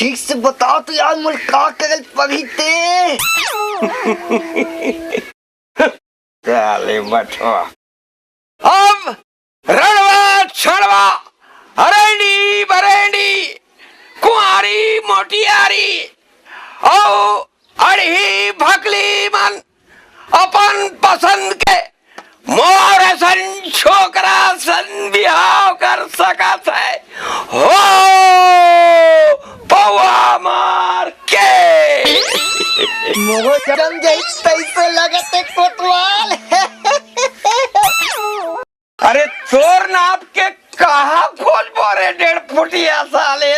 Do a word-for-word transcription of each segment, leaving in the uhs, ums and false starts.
ठीक से बता तो यार, मोला का करे ल पड़ही ते? साले बचवा। अब रड़वा छड़वा, रैनी बरैनी, कुंवारी मोटियारी, अउ अड़ही भकली मन अपन पसंद के मोर असन छोकरा सन बिहाव कर सकत हे। हो पौवा मार के। मोरो जम जाई तइसे लगत हे कोतवाल। अरे तोर नाप के कहाँ खोजबो रे डेढ़ फुटिया साले?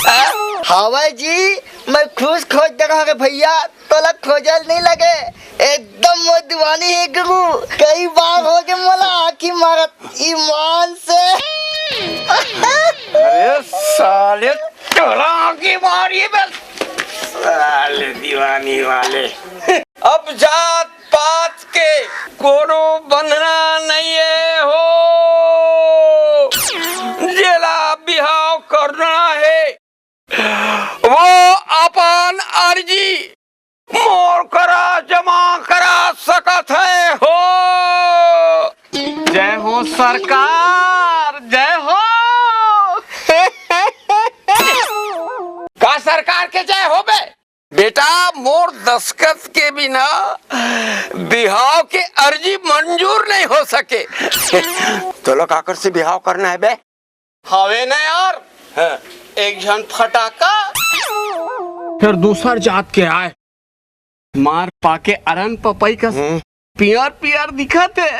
हाँ? हवय जी, मैं खुद खोज देना रे भैया, तोला खोजल नहीं लगे। एकदम मोर दीवानी हे गुरु, कई बार हो गए मोला आँखी मारत ईमान से। अरे साले तोला आँखी मारी बे, साले दीवानी वाले। अब जात पात के कोनो बंधना नहीं हे हो, जेला बिहाव करना हे वो अपन अर्जी मोर करा जमा करा सकत हे हो। जय हो सरकार, जय हो। का सरकार के जय हो बे? बेटा, मोर दस्खत के बिना बिहाव के अर्जी मंजूर नहीं हो सके। तोला काकर से बिहाव करना हे बे? हवे ना यार, हाँ। एक झन फटाका। फिर दूसर जात के आय, मार पाके अरन पपई कस हम्म। पियर पियर दिखत हे।